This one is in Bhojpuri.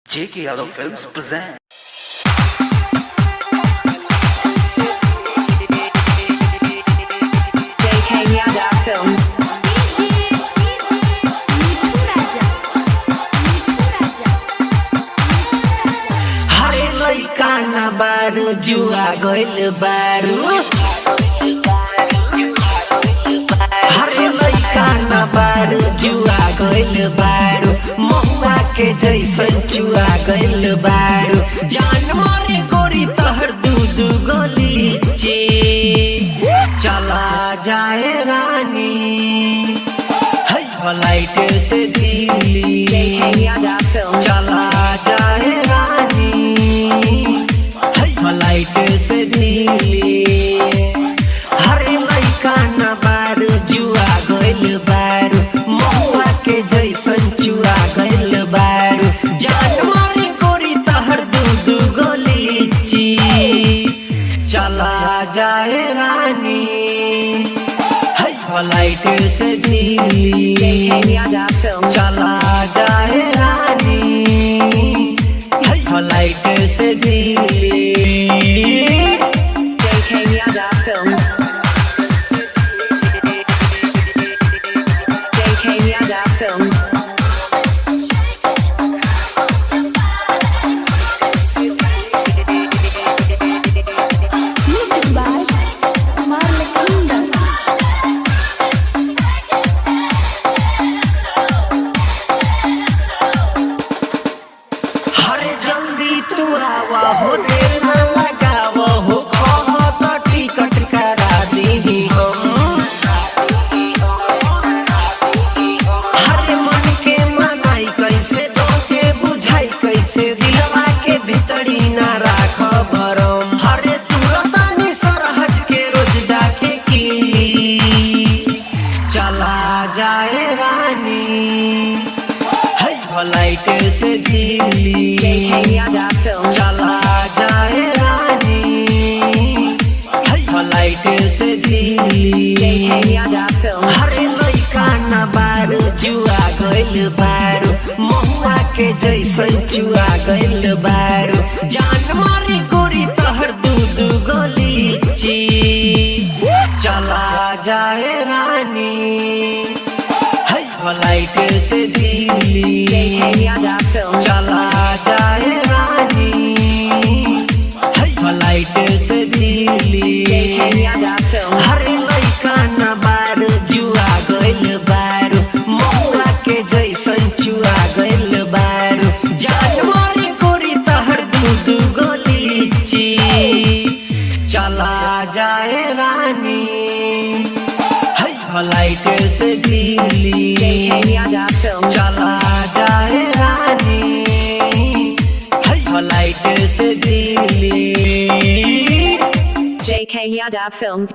J.K. Yadav Films present. JK Yadav Films. Mithu Raja, Mithu Raja, हरे लइका ना बारू जुआ गइल बारू। हरे लइका ना बारू जुआ गइल बारू, महुआ के जैसन चुआ गइल बारू। जान मारे गोरी तहर दू दू गोली ची, चला जाए रानी है फ्लाइट से दिल्ली। JK Yadav Films. चला जाए रानी है फ्लाइट से दिल्ली। हरे लइका ना बारू जुआ गइल बारू, महुआ के जैसन चुआ गइल बारू। जान मारे गोरी तहर दू दू गोली ची, चला जाए रानी है फ्लाइट से दिल्ली। JK Yadav Films. चला जाए रानी है फ्लाइट से Delhi. JK Yadav Films. JK Yadav Films. Music by Kumar Lakhinder. हर जल्दी तू आवा हो, देर न लगावा हो, कहो तो टिकट करा दीही हम। हर मन के मनाई कैसे, तोके बुझाई कैसे, दिलवा के भीतरी ना राख भरम। हरे तुरतानी सरहज के रोज जाके की, चला जाए रानी है फ्लाइट से दिल्ली। JK Yadav Films. चला जाए रानी है फ्लाइट से दिल्ली। JK Yadav Films. हरे लइका ना बारू जुआ गइल बारू, महुआ के जैसन चुआ गइल बारू। जान मारे गोरी तहर दू दू गोली ची, चला जाए रानी है फ्लाइट से दिल्ली। JK Yadav Films. चला जाए रानी है फ्लाइट से दिल्ली। JK Yadav Films. हरे लइका ना बारू जुआ गइल बारू, महुआ के जैसन चुआ गइल बारू। जान मारे गोरी तहर दू दू गोली ची, चला जाए रानी है फ्लाइट से दिल्ली। JK Yadav Films. चला जाए रानी है फ्लाइट से दिल्ली। JK Yadav Films.